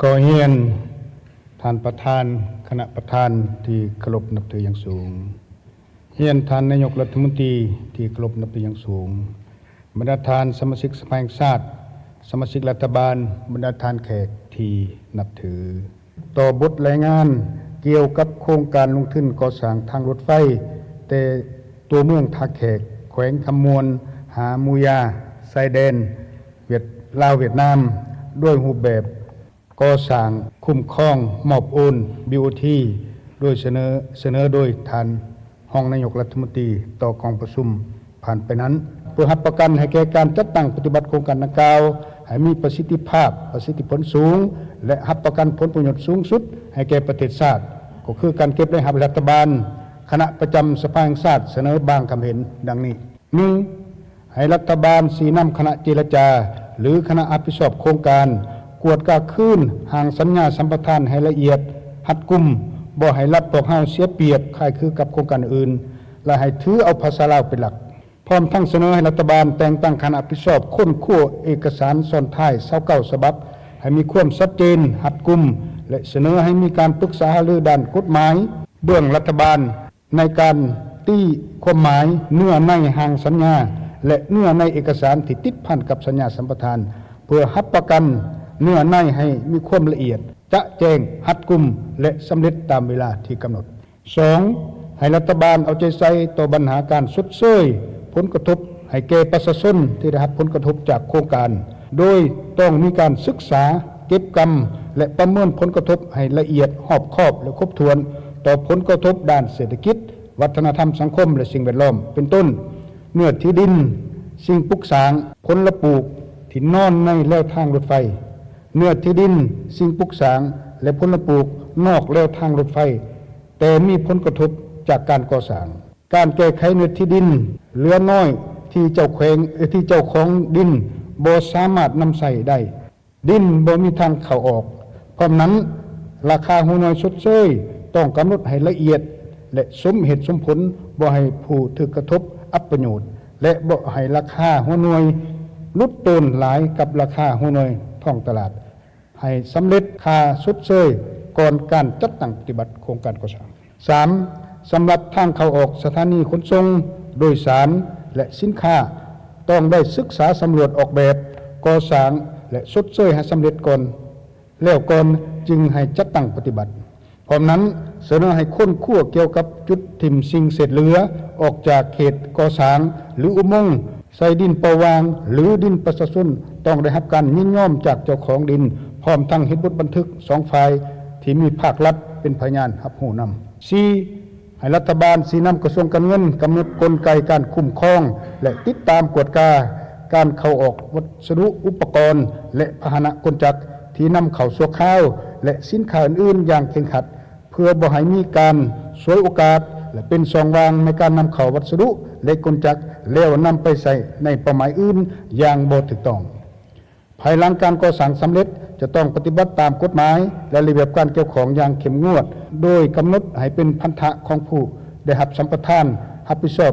ຂໍຮຽນທ່ານປະທານຄະນະປະທານທີ່ເຄົາລົບນັບຖືຢ່າງສູງ, ຮຽນທ່ານນາຍົກລັດຖະມົນຕີທີ່ເຄົາລົບນັບຖືຢ່າງສູງ, ບັນດາທ່ານສະມາຊິກສະພາແຫ່ງຊາດ, ສະມາຊິກລັດຖະບານ, ບັນດາທ່ານແຂກທີ່ນັບຖື. ຕໍ່ບົດລາຍງານກ່ຽວກັບໂຄງການລົງທຶນກໍ່ສ້າງທາງລົດໄຟ ແຕ່ຕົວເມືອງທ່າແຂກ ແຂວງຄຳມ່ວນ ຫາໝູຢາ ຊາຍແດນຫວຽດ ລາວຫວຽດນາມ ດ້ວຍຮູບແບບກໍ່ສ້າງຄຸ້ມຄອງມອບໂອນ ບີໂອທີ ໂດຍສະເໜີ ສະເໜີໂດຍທ່ານ ຮອງນາຍົກລັດຖະມົນຕີຕໍ່ກອງປະຊຸມຜ່ານໄປນັ້ນ ເພື່ອຮັບປະກັນໃຫ້ແກ່ການຈັດຕັ້ງປະຕິບັດໂຄງການດັ່ງກ່າວ ໃຫ້ມີປະສິດທິພາບ, ປະສິດທິຜົນສູງ ແລະ ຮັບປະກັນຜົນປະໂຫຍດສູງສຸດໃຫ້ແກ່ປະເທດຊາດ, ກໍຄືການເກັບລາຍຮັບລັດຖະບານ. ຄະນະປະຈຳສະພາແຫ່ງຊາດສະເໜີບາງຄຳເຫັນດັ່ງນີ້. ໜຶ່ງ, ໃຫ້ລັດຖະບານຊີ້ນຳຄະນະເຈລະຈາ ຫຼື ຄະນະຮັບຜິດຊອບໂຄງການ ກວດກາຄືນຮ່າງສັນຍາສຳປະທານໃຫ້ລະອຽດ, ຮັດກຸມ, ບໍ່ໃຫ້ລັດພວກເຮົາເສຍປຽບຄ້າຍຄືກັບໂຄງການອື່ນ ແລະ ໃຫ້ຖືເອົາພາສາລາວເປັນຫຼັກ. ພ້ອມທັງສະເໜີໃຫ້ລັດຖະບານແຕ່ງຕັ້ງຄະນະຮັບຜິດຊອບຄົ້ນຄວ້າເອກະສານຊ້ອນທ້າຍຊາວເກົ້າສະບັບ ໃຫ້ມີຄວາມຊັດເຈນ, ຮັດກຸມ ແລະ ສະເໜີໃຫ້ມີການປຶກສາຫາລືດ້ານກົດໝາຍເບື້ອງລັດຖະບານ ໃນການຕີຄວາມໝາຍເນື້ອໃນຮ່າງສັນຍາ ແລະ ເນື້ອໃນເອກະສານທີ່ຕິດພັນກັບສັນຍາສຳປະທານ ເພື່ອຮັບປະກັນເນື້ອໃນໃຫ້ມີຄວາມລະອຽດ, ຈະແຈ້ງ, ຮັດກຸມ ແລະ ສຳເລັດຕາມເວລາທີ່ກຳນົດ. ສອງ, ໃຫ້ລັດຖະບານເອົາໃຈໃສ່ຕໍ່ບັນຫາການຊົດເຊີຍຜົນກະທົບໃຫ້ແກ່ປະຊາຊົນທີ່ໄດ້ຮັບຜົນກະທົບຈາກໂຄງການ, ໂດຍຕ້ອງມີການສຶກສາ, ເກັບກຳ ແລະ ປະເມີນຜົນກະທົບໃຫ້ລະອຽດ, ຮອບຄອບ ແລະ ຄົບຖ້ວນ ຕໍ່ຜົນກະທົບດ້ານເສດຖະກິດ, ວັດທະນະທຳສັງຄົມ ແລະ ສິ່ງແວດລ້ອມ ເປັນຕົ້ນ ເນື້ອທີ່ດິນ, ສິ່ງປຸກສ້າງ, ຜົນລະປູກທີ່ນອນໃນແລວທາງລົດໄຟ, ເນື້ອທີ່ດິນ, ສິ່ງປຸກສ້າງ ແລະ ຜົນລະປູກນອກແລວທາງລົດໄຟ ແຕ່ມີຜົນກະທົບຈາກການກໍ່ສ້າງ. ການແກ້ໄຂເນື້ອທີ່ດິນເຫຼືອນ້ອຍທີ່ເຈົ້າແຂວງ ເອີ ທີ່ເຈົ້າຂອງດິນບໍ່ສາມາດນຳໃຊ້ໄດ້, ດິນບໍ່ມີທາງເຂົ້າອອກ. ພ້ອມນັ້ນ, ລາຄາຫົວໜ່ວຍຊົດເຊີຍຕ້ອງກຳນົດໃຫ້ລະອຽດ ແລະ ສົມເຫດສົມຜົນ, ບໍ່ໃຫ້ຜູ້ຖືກກະທົບອັບປະໂຫຍດ ແລະ ບໍ່ໃຫ້ລາຄາຫົວໜ່ວຍຫຼຸດໂຕນຫຼາຍກັບລາຄາຫົວໜ່ວຍທ້ອງຕະຫຼາດ. ໃຫ້ສຳເລັດຄ່າຊົດເຊີຍກ່ອນການຈັດຕັ້ງປະຕິບັດໂຄງການກໍ່ສ້າງ. ສາມ, ສຳລັບທາງເຂົ້າອອກສະຖານີຂົນສົ່ງໂດຍສານ ແລະ ສິນຄ້າ ຕ້ອງໄດ້ສຶກສາສຳຫຼວດອອກແບບ, ກໍ່ສ້າງ ແລະ ຊົດເຊີຍໃຫ້ສຳເລັດກ່ອນ, ແລ້ວກ່ອນຈຶ່ງໃຫ້ຈັດຕັ້ງປະຕິບັດ. ພ້ອມນັ້ນ, ສະເໜີໃຫ້ຄົ້ນຄວ້າກ່ຽວກັບຈຸດຖິ້ມສິ່ງເສດເຫຼືອອອກຈາກເຂດກໍ່ສ້າງ ຫຼື ອຸມົງ, ໃສ່ດິນເປົ່າຫວ່າງ ຫຼື ດິນປະຊາຊົນ ຕ້ອງໄດ້ຮັບການຍິນຍອມຈາກເຈົ້າຂອງດິນ, ພ້ອມທັງເຮັດບົດບັນທຶກສອງຝ່າຍທີ່ມີພາກລັດເປັນພະຍານຮັບຮູ້ນຳ. ສີ່, ໃຫ້ລັດຖະບານຊີ້ນຳກະຊວງການເງິນກຳນົດກົນໄກການຄຸ້ມຄອງ ແລະ ຕິດຕາມກວດກາການເຂົ້າອອກວັດສະດຸ, ອຸປະກອນ ແລະ ພາຫະນະກົນຈັກທີ່ນຳເຂົ້າຊົ່ວຄາວ ແລະ ສິນຄ້າອື່ນໆຢ່າງເຄັ່ງຄັດ ເພື່ອບໍ່ໃຫ້ມີການສວຍໂອກາດ ແລະ ເປັນຊ່ອງວ່າງໃນການນຳເຂົ້າວັດສະດຸ ແລະ ກົນຈັກ ແລ້ວນຳໄປໃຊ້ໃນເປົ້າໝາຍອື່ນຢ່າງບໍ່ຖືກຕ້ອງ. ພາຍຫຼັງການກໍ່ສ້າງສຳເລັດ ຈະຕ້ອງປະຕິບັດຕາມກົດໝາຍ ແລະ ລະບຽບການກ່ຽວຂ້ອງຢ່າງເຂັ້ມງວດ, ໂດຍກຳນົດໃຫ້ເປັນພັນທະຂອງຜູ້ໄດ້ຮັບສຳປະທານຮັບຜິດຊອບ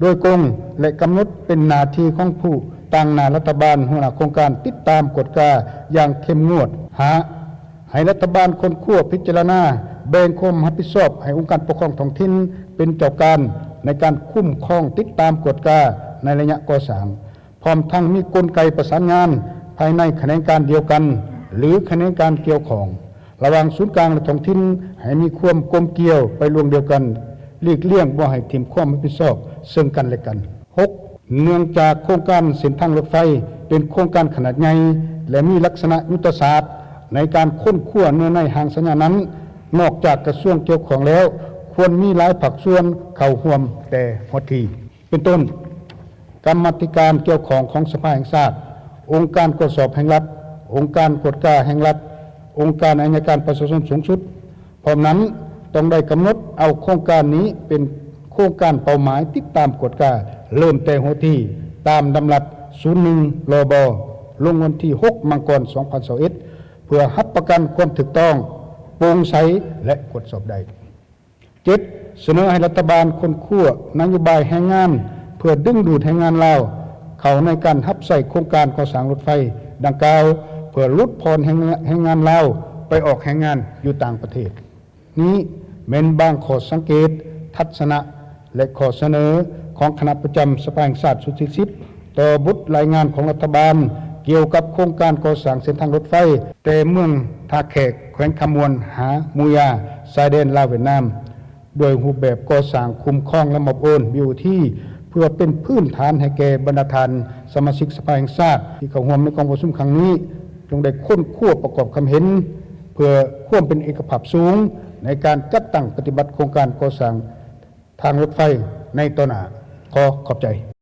ໂດຍກົງ ແລະ ກຳນົດເປັນໜ້າທີ່ຂອງຜູ້ຕາງໜ້າລັດຖະບານ, ຫົວໜ້າໂຄງການ, ຕິດຕາມກວດກາຢ່າງເຂັ້ມງວດ. ຫ້າ, ໃຫ້ລັດຖະບານຄົ້ນຄວ້າ, ພິຈາລະນາ, ແບ່ງຄວາມຮັບຜິດຊອບໃຫ້ອົງການປົກຄອງທ້ອງຖິ່ນເປັນເຈົ້າການໃນການຄຸ້ມຄອງ, ຕິດຕາມ, ກວດກາໃນໄລຍະກໍ່ສ້າງ, ພ້ອມທັງມີກົນໄກປະສານງານພາຍໃນຂະແໜງການດຽວກັນ ຫຼື ຂະແໜງການກ່ຽວຂ້ອງ ລະຫວ່າງສູນກາງ ແລະ ທ້ອງຖິ່ນ ໃຫ້ມີຄວາມກົມກ່ຽວໄປລວງດຽວກັນ, ຫຼີກລ່ຽງບໍ່ໃຫ້ຖິ້ມຄວາມຮັບຜິດຊອບເຊິ່ງກັນ ແລະ ກັນ. ຫົກ, ເນື່ອງຈາກໂຄງການເສັ້ນທາງລົດໄຟເປັນໂຄງການຂະໜາດໃຫຍ່ ແລະ ມີລັກສະນະຍຸດທະສາດໃນການຄົ້ນຄວ້າເນື້ອໃນຮ່າງສັນຍານັ້ນ, ນອກຈາກກະຊວງກ່ຽວຂ້ອງແລ້ວ, ຄວນມີຫຼາຍພາກສ່ວນເຂົ້າຮ່ວມແຕ່ຫົວທີ. ເປັນຕົ້ນ ກຳມາທິການກ່ຽວຂ້ອງຂອງສະພາແຫ່ງຊາດ, ອົງການກວດສອບແຫ່ງລັດ, ອົງການກວດກາແຫ່ງລັດ, ອົງການໄອຍະການປະຊາຊົນສູງສຸດ. ພ້ອມນັ້ນ, ຕ້ອງໄດ້ກຳນົດເອົາໂຄງການນີ້ເປັນໂຄງການເປົ້າໝາຍຕິດຕາມກວດກາ ເລີ່ມແຕ່ຫົວທີ ຕາມດຳລັດສູນໜຶ່ງ ລບ ລົງວັນທີຫົກ ມັງກອນ ສອງພັນຊາວເອັດ ເພື່ອຮັບປະກັນຄວາມຖືກຕ້ອງ, ໂປ່ງໃສ ແລະ ກວດສອບໄດ້. ເຈັດ, ສະເໜີໃຫ້ລັດຖະບານຄົ້ນຄວ້ານະໂຍບາຍແຮງງານ ເພື່ອດຶງດູດແຮງງານລາວເຂົ້າໃນການຮັບໃຊ້ໂຄງການກໍ່ສ້າງລົດໄຟດັ່ງກ່າວ, ພື່ອຫຼຸດຜ່ອນແຮງງານລາວໄປອອກແຮງງານຢູ່ຕ່າງປະເທດ. ນີ້ແມ່ນບາງຂໍ້ສັງເກດ, ທັດສະນະ ແລະ ຂໍ້ສະເໜີຂອງຄະນະປະຈຳສະພາແຫ່ງຊາດຊຸດທີສິບ ຕໍ່ບົດລາຍງານຂອງລັດຖະບານກ່ຽວກັບໂຄງການກໍ່ສ້າງເສັ້ນທາງລົດໄຟ ແຕ່ເມືອງທ່າແຂກ ແຂວງຄຳມ່ວນ ຫາໝູຢາ ຊາຍແດນລາວ-ຫວຽດນາມ ດ້ວຍຮູບແບບກໍ່ສ້າງຄຸ້ມຄອງ ແລະ ມອບໂອນ ບີໂອທີ ເພື່ອເປັນພື້ນຖານໃຫ້ແກ່ບັນດາທ່ານສະມາຊິກສະພາແຫ່ງຊາດທີ່ເຂົ້າຮ່ວມໃນກອງປະຊຸມຄັ້ງນີ້ ຈົ່ງໄດ້ຄົ້ນຄວ້າປະກອບຄຳເຫັນ ເພື່ອຄວາມເປັນເອກະພາບສູງໃນການຈັດຕັ້ງປະຕິບັດໂຄງການກໍ່ສ້າງທາງລົດໄຟໃນຕໍ່ໜ້າ. ຂໍຂອບໃຈ.